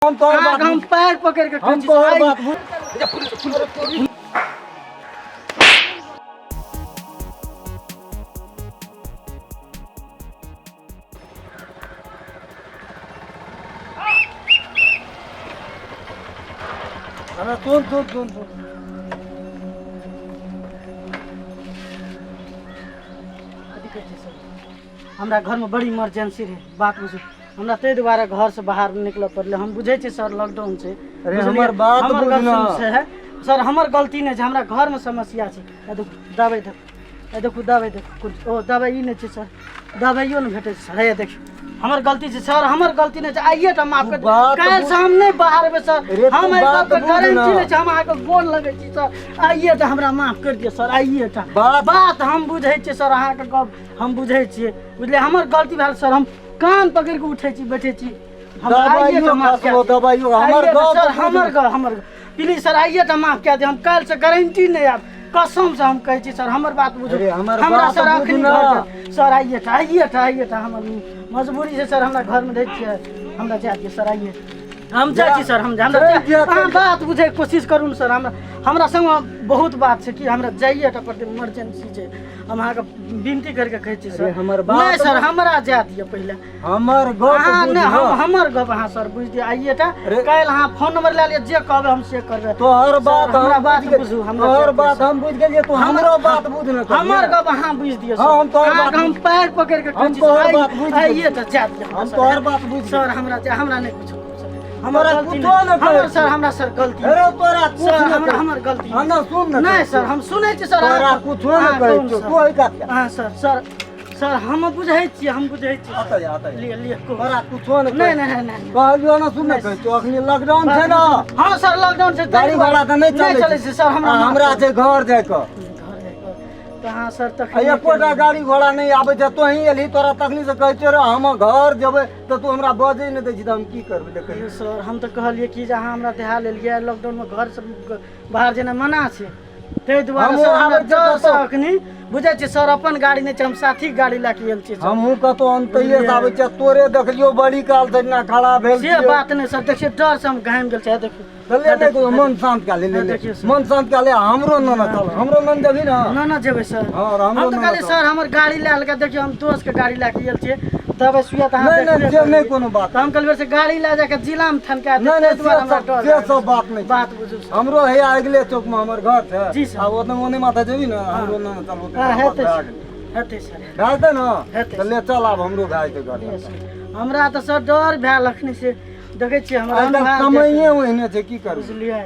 हम तोहर अहाँके बात हम पैर पकड़ि के कहै हम छी तोहर सर, बात बुझ अरे सुन सुन सुन सुन कथी कहै छै सर हमरा घरमे बड़ी इमरजेंसी रहै, बात बुझू, हमरा ताहि दुआरे घरसँ बाहर निकलऽ पड़लै। हम बुझै छियै सर लॉकडाउन छै। अरे बुझलियै? हमर बात हमर बुझ गप ना। सुन छै सर, हमर गलती नहि छै, हमरा घरमे समस्या छै। आ देखू दबाइ, देखू, आ देखू दबाइ, देखू कुछ ओ दबाइ ई नहि छै सर, दबाइयो नहि भेटै छै सर। हे देखियौ, हमर गलती छै सर, हमर गलती नहि छै, आइए टा माफ कर तू बात काल्हि से हम नहि बाहर एबै सर। अरे तू हम एहि बात गपके बुझ गारंटी ना। लै छी, हम अहाँके गोर लगै छी सर, आइए टा हमरा माफ करि दिअ सर, आइए टा। बात हम बुझै छियै सर, अहाँके गप हम बुझै छियै, बुझलियै? हमर गलती भेल सर, हम कान पकड़ि कऽ उठै छी बैठै छी, हमरा आइए टा दबाइयो माफ कए खसलो दिअ। दबाइयो हमर आइए टा गप सर, बुझ हमर गप, हमर प्लीज सर, आइए टा माफ कए दिअ, हम काल्हिसँ गारंटी नहि आयब, कसम से हम कहै छी सर, हमर बात बुझू। अरे हमर हमरा बात सर बुझ अखनी ना। घर जाय। सर आइए टा, आइए टा, आइए टा, हमर मजबूरी छै सर, हमरा घरमे रहै छियै, हमरा जाय दिअ सर, आइए हम जाइ छी सर, हम हमरा चलि जा, अहाँ चलि जा। बात बुझैके कोशिश करू ने सर, हमरा हमरा संग बहुत बात छै कि हमरा जाइए टा पड़तै, इमरजेंसी छै, हम अहाँके विनती करके कहै छी सर। अरे हमर बात नहि सर, हमरा जाय दिअ पहिले। हमर गप अहाँ बुझ नहि, हम ना। हमर गप अहाँ सर बुझि दिअ, आइए टा अरे- काल्हि अहाँ फोन नंबर लए लिअ, जे कहबै हम से करबै। तोहर सर, बात हमरा हम बात बुझि बुझू, गेल, हमरा तोहर जाय दिअ बात सर। हम बुझि गेलियै, तू हमरो बात बुझ ने कहिया। हमर गप अहाँ बुझि दिअ सर। हाँ, हम तोहर अहाँके बात हम पैर पकड़ि के कहै हम छी तोहर सर, बात बुझि आइए गेलियै। टा जाय दिअ हमरा हम सर। तोहर बात बुझि सर, हमरा हमरा नहि कुछो कहू सर, हमर तोरा गलती कुछो नहि। नहि कहै हमर सर, छियौ। हमरा सर गलती अरे तोरा कुछ सर, नहि हमरा कहै। हमर गलती हाँ ना, सुन ने नहि कहै सर, छियौ। हम सुनै छी सर, तोरा अहाँ- कुछो नहि अहाँ कहै कहू छियौ, सर। तू एहि कात जा। हाँ सर, सर सर, हम बुझै छियै, हम बुझै छियै आता जा, आता जा। लिअ लिअ कहू। तोरा कुछो नहि नहि कहै। नहि नहि नहि कहलियौ ना, सुन ने कहै छियौ, अखनी लॉकडाउन छै ना। हाँ सर, लॉकडाउन छै, गाड़ी घोड़ा तऽ नहि चलै चलै छै सर, हमरा आ, हमरा छै घर जाय कऽ। घर जाइके तऽ अहाँ सर आ तखन एकोटा गाड़ी घोड़ा नहि आबै छै, तोहीं एलही, तोरा तखनी से कहै छियौ रे हम घर जेबै तऽ तू हमरा बजै नहि दै छी, तऽ हम की करबै देखै यौ सर, हम तऽ कहलियै कि जे अहाँ हमरा देहा लेलियै, लॉकडाउनमे घरसँ बाहर जेनाइ मना छै, ताहि दुआरे हमहूँ सर हमरा आबै छियै डर सँ कतौ। अखनी बुझै छियै सर, अपन गाड़ी नहि छै, हम साथीके गाड़ी लए कऽ आयल छियै सर। हमहूँ कतौ अनतैये से आबै छियै, तोरे देखलियौ बड़ी काल से इतना खड़ा भेल से छियौ। बात नहि सर, देखियौ डर से हम घामि गेल छियै, देखियौ। तऽ ले ले तू, मन शान्त कए ले, ले, ले। देखियौ सर। मन शान्त कए ले, हमरो न न चल, हमरो न देबही ना। न न जेबै सर। हाँ, और हमरो हम तऽ न कहलियै चल। सर, हमर गाड़ी लए लेलकै, देखियौ हम दोस्तके गाड़ी लए कऽ आयल छियै, दबाइ सुइया तऽ अहाँ नहि नहि देखबे से नहि करलियै। कोनो बात। तऽ हम कहलियै से गाड़ी लए जाके जिलामे थनका देत, नहि नहि ताहि दुआरे से हमरा सब डर से लागल। सब बात नहि छै। बात बुझू सर। हमरो हैया अगिले चौक में हमर घर छै। जी सर। आ ओतने ओने माथा जेबही ने, हमरो न चल ओते हाँ, हेतै भए सर, गेलै। हेतै सर, भए जेतै ने? हेतै। तऽ ले चल, आब हमरो भए जेतै घर। लिअ सर। हमरा तऽ सर डर भेल अखनी से देखै छियै हमरा आइ काल्हि अनुहार समये ओहने छै, की करू। बुझलियै?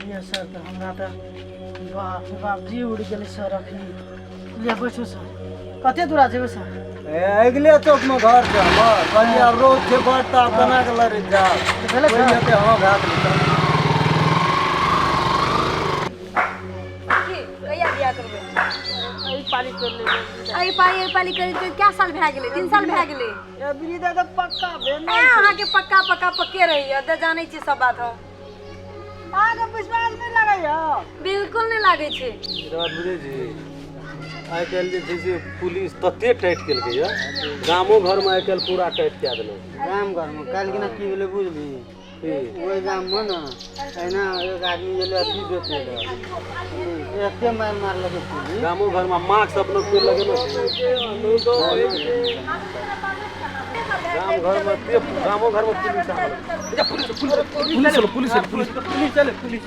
लिअ सर, तऽ हमरा तऽ बाप रे बाप जी उड़ि गेलै सर अखनी। लिअ बैठू सर, कते दूरा जेबै सर? ए, अगिले चौक में घर छै हमर, कहलियै आब रौद छै बड़ तऽ आब केना कऽ लड़ैत जायब। भेलै सर? ओहि हेतै, हँ भए गेलै सर। की कहिया बियाह करबै? एहि पाली कर लेबै। एहि पाली, एहि पाली करै तऽ कए साल भए गेलै? 3 साल भए गेलै। अबरी दादा पक्का भेल। ए, अहाँके पक्का पक्का पक्के रहैया तऽ जानै छी सब बात हम। अहाँके विश्वास नहि लगैया? बिल्कुल नहि लागै छै। एकरा बात बुझै छी, आइ काल्हि जे छै से पुलिस तते टाइट केलकैए, गामो घरमे आइ काल्हि पूरा टाइट कए देलक। गाम घरमे काल्हि केना की भेलै बुझली? की? ओहि गाममे ने एहिना एक आदमी गेलै अथी बेचै लए, एते मारि मारलकै पुलिस। गामो घरमे मास्क अपनो कोइ लगेने छै? गाम घरमे गामो घरमे पुलिस आबल। पुलिस पुलिस चलो, पुलिस चलो, पुलिस पुलिस चले, पुलिस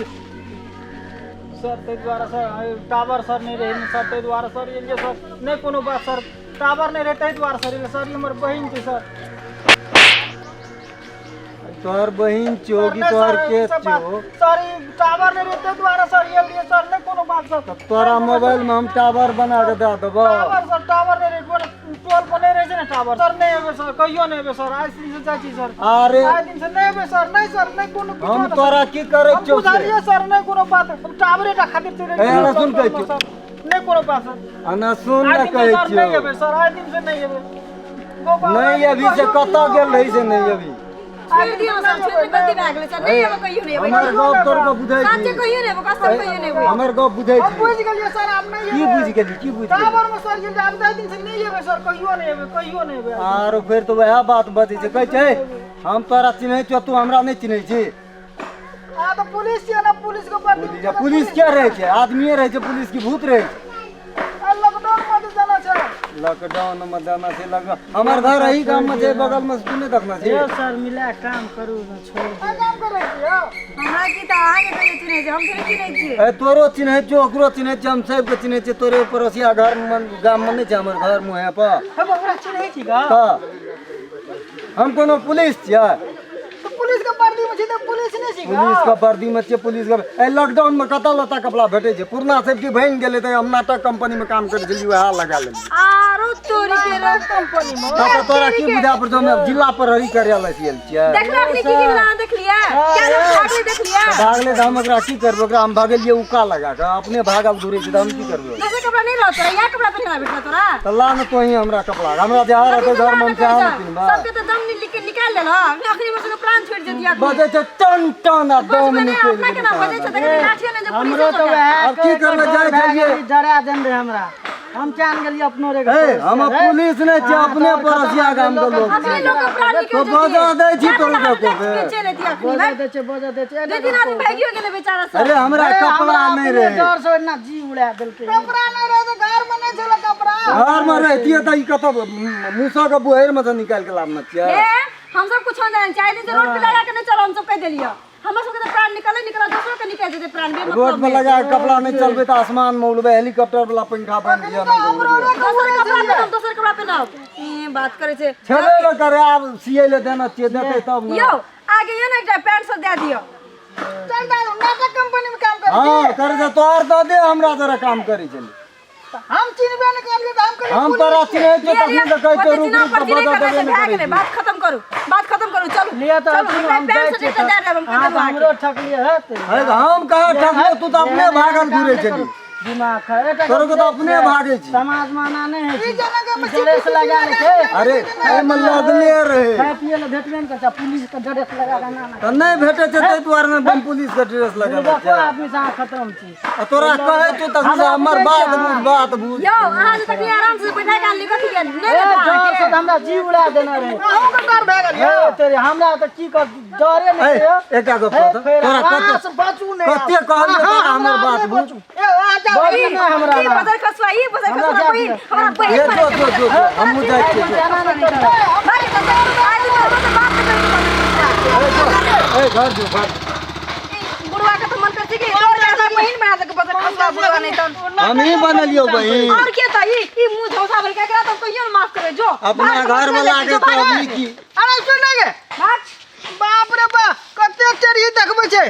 सर, ताहि दुआरे सर टावर सर नहि रहै सर, ताहि दुआरे सर एलियै सर, नहि कोनो बात सर, टावर नहि रहै ताहि दुआरे सर एलियै सर, ई हमर बहिन छै सर। तोहर बहिन छौ कि नहि तोहर सर, के ई सब बात- छौ? सर ई टावर नहि रहै ताहि दुआरे सर एलियै सर, नहि कोनो बात सर। तऽ तोरा मोबाइल में हम टावर बना के दए देबौ। टावर सर, टावर नहि रहै, टोल पर नहि रहै छै ने टावर सर। नहि एबै सर, कहियो नहि एबै सर, आइ दिन से जाइ छी सर। अरे आइ दिन से नहि एबै सर, नहि सर, नहि कोनो किछो हम नहि सर। तोरा की करै हम छियौ से? बुझलियै सर, नहि कोनो बात, हम टावरे टा खातिर चलि ए, एलियै हमरा सर, सुन कहै छियौ। सर, नहि कोनो बात सर। आ ना सुन आइ ने दिन से कहै सर नहि छियौ। एबै सर, आइ दिन से नहि एबै। गोपाल, नहि अभी से कहियो कतऽ गेल रही से नहि अभी? छोड़ि दियौ सर, छोड़ि दियौ, गलती भए गेलै सर, नहि एबै कहियो नहि एबै। हमर गप तोर के बुझै साँचे छी? कहियो नहि एबै, कसम कहियो नहि एबै। हमर गप बुझै हम छी? बुझि गेलियै सर, आब नहि की एबै। बुझि गेली? की बुझि गेली? टावर में सर गेल, आब 10 दिन से नहि एबै सर, कहियो नहि एबै, कहियो नहि एबै। आरो फेर तऽ वएह बात बजै छै, कहै छै हम तोरा चिन्है छियौ, तू हमरा नहि चिन्है छी। आ तऽ पुलिस छियै ने, पुलिस के वर्दी। पुलिस, पुलिस क्या रहै छै? आदमीए रहै छै पुलिस की भूत रहै छै? लॉकडाउन में जाना छै। लॉकडाउन में जाना छै। लॉकडाउन हमर घर एही गाम में छै, बगल में, तू नहि देखने छी? यौ सर, मिला काम करू ने, छोड़ दियौ। काम करै छियै हमरा की तऽ अहाँके कहियो चिन्है छै, हम थोड़े चिन्है छियै। ए, तोरो चिन्है छियौ, ओकरो चिन्है छियौ, हम सबके चिन्है छियै। तोरे पड़ोसिया घर में, गाम में नहि छै हमर घर मुँहे पर? हम ओकरा चिन्है छी गा। तऽ हम कोनो पुलिस छियै? तऽ पुलिस के वर्दी में छी तऽ पुलिस नहि छी? पुलिस के वर्दी में छियै, पुलिस के। ए, लॉकडाउन में कतऽ लत्ता कपड़ा भेटै छै? पुरना सब की भागि गेलै, तऽ हम नाटक कंपनी में काम करै छलियै, वएह लगा लेलियै। आरो तोरी के रे। कंपनी में। तऽ तोरा की बुझा पड़तौ, हम जिला प्रहरी कार्यालय से आयल छियै? देखलो अखनी की की भेलै, अहाँ देखलियै क्या लोग भागलै? देखलियै? भागलै तऽ हम ओकरा की करबै? ओकरा हम भगेलियै उका लगा कऽ, अपने भागल घुरै छै, तऽ हम की करबै? दोसर कपड़ा नहीं रहत तोरा? इएह कपड़ा पहिनला भेटल तोरा? तऽ ला ने तोही हमरा कपड़ा, हमरा जे रहतै घर में, हम सएह ने पिन्हबै। सबके तऽ दम निकालि देलह अखनी, हमर सबके प्राण छोड़ि देतियै अखनी। बजै छै टन टन आ दम बचबै नहि निकलि अपना गेलै। केना बजै छै तखन लाठियो नहि जे पुलिस हमरो तऽ वएह। आब की करबै, जाइ छलियै। डरा देन रहे हमरा, हम जान गेलियै अपनो रे। हे, हम पुलिस नहि छियै, अपने पड़ोसिया गाम के लोग अखनी छियै। लोक के प्राण तो निकलि बजा दै छी तोर के कोबे। चलि अयतियै अखनी। बजा भाइ दै छै, बजा दै छै। दू तीन आदमी भागियो गेलै बेचारा सब। अरे, हमरा कपड़ा नहि रहे। डर से ना जी उड़ा देलकै। कपड़ा नहि रहे तऽ घर में नहि छलै कपड़ा। घर में रहितियै तऽ ई कतऽ मूसा के बुहैर में से निकालि के लाबने छियै? हे, हम सब कुछ नहीं जानै छियै। आइ दिन से रोड पे लगा के नहीं चलो, हम सब कहि देलियै। हमर सबके तऽ प्राण निकले निकले, दोसरो के निकल जेतै प्राण बे। रोड पर लगा के कपड़ा नहि चलबै तऽ आसमान में उड़बै, हेलीकॉप्टर वाला पंखा बनि दिअ, नहि तऽ उड़बै। दोसर कपड़ा पहिनब, दोसर कपड़ा पहिनब, ई बात करै छै। छेबे ने करे, आब सियै लए देना छियै, देतै तब ने। यौ, आगे यौ ने, एकटा पैंट सब दए दियौ। चल दारू नाटक कंपनी में काम कर। हँ, करै छै तोहर, दऽ दे, हमरा जरा काम करै छलै। हम चिन्हबे नहि करलियै तऽ हम कहलियै। हम तोरा चिन्है छियौ तखने तऽ कहै छियौ, रुक चिन्ह रुक, तऽ पर बजऽ करबै देबे से नहि भए करै गेलै। छी। बात खत्म करू, बात खत्म करू, चलू। लिअ तऽ चलू, सुनू, हमरा हम पैंट जाइ सब छियै एकटा तऽ। दए देब, हम कहि अहाँ देलहुँ तऽ अहाँके। हमरो ठकलियै हे तेरी। हे, तऽ हम कहाँ ठकलियौ? तू तऽ अपने भागल घुरै छली। दिमाग खराब एकटा। तोरो के तऽ अपने भागै छी। समाज माना नहि होइ छै, ई ड्रेस लगा लै छै। अरे, एहिमे लगले रहे। खाय पियै लए भेटबे नहि करै छै, पुलिस के ड्रेस लगा के ना ना। तऽ नहि भेटै छै ताहि दुआरे ने हम पुलिस के ड्रेस लगेने बुढ़बको छियै। आदमी से अहाँ खतम छी। आ तोरा कहै छियौ तखन से हमर बात बुझ, बात बुझ। यौ, अहाँ जे तखनी आराम से बैठा के आनली कथी के नहि ए, देता डर से अहाँके? तऽ हमरा जीव उड़ा देने रहे। अहूँके डर भए गेल यौ तेरे, हमरा तऽ की कर, डरे नहि ए, यौ। एकटा गप कहू तऽ, फेर तोरा अहाँ कते से बचू नहि आब। कते कहलियौ तोरा, अहाँ हमर बात नहि बुझ। बचू। बचू नहि हमरा। ई बदर खसुआ, ई बदर हमरा खसुआ जाय बहिन दिअ। हमरा बहिन ए, मारै जो छै। जो जो जो, हमहूँ जाइ छियै, जो। एना नहि करू। भाइ, तऽ आइ दिन हमर तऽ बाप के ए, घर जो, घर जो। बुढ़वा के तऽ मन करै छै कि तोर हमरा बहिन बना देके, बदर खसुआ बुढ़वा नहि तऽ। हमही बनलियौ बहिन। और के तऽ ई मुँह झौसा भर के, एकरा तऽ कहियो ने माफ करे जो। अपना भाग, घर वाला के जो, भाग। कहबी की? अरे सुन ने गे। भाग। बाप रे बाप, कते चढ़ी देखबै छै।